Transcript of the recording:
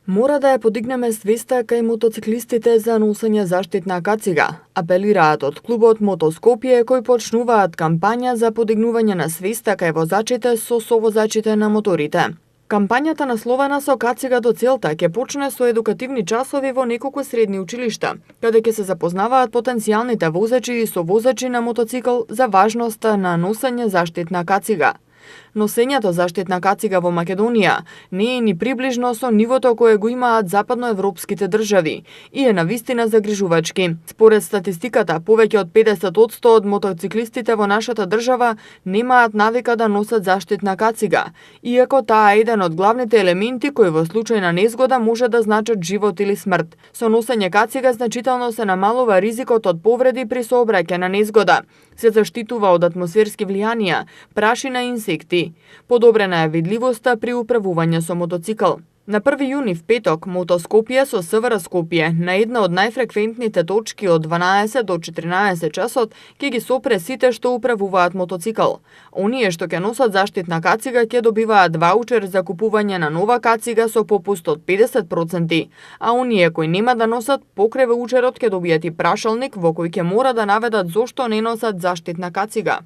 Мора да ја подигнеме свеста кај мотоциклистите за носење заштитна кацига, апелираат од клубот Мотоскопје кои почнуваат кампања за подигнување на свеста кај возачите со совозачите на моторите. Кампањата насловена со кацига до целта ќе почне со едукативни часови во неколку средни училишта, каде ќе се запознаваат потенцијалните возачи и совозачи на мотоцикл за важноста на носење заштитна кацига. Носењето заштитна кацига во Македонија не е ни приближно со нивото кое го имаат западноевропските држави и е навистина загрижувачки. Според статистиката, повеќе од 50% од мотоциклистите во нашата држава немаат навика да носат заштитна кацига, иако таа е еден од главните елементи кои во случај на незгода може да значат живот или смрт. Со носење кацига значително се намалува ризикот од повреди при сообраќајна на незгода. Се заштитува од атмосферски влијанија, прашина и инсекти. Подобрена е видливоста при управување со мотоцикл. На 1 јуни в петок, Мотоскопје со СВР Скопје на една од најфреквентните точки од 12 до 14 часот ќе ги сопре сите што управуваат мотоцикл. Оние што ќе носат заштитна кацига ќе добиваат ваучер за купување на нова кацига со попуст од 50%, а оние кои нема да носат покрај ваучерот ќе добијат и прашалник во кој ќе мора да наведат зошто не носат заштитна кацига.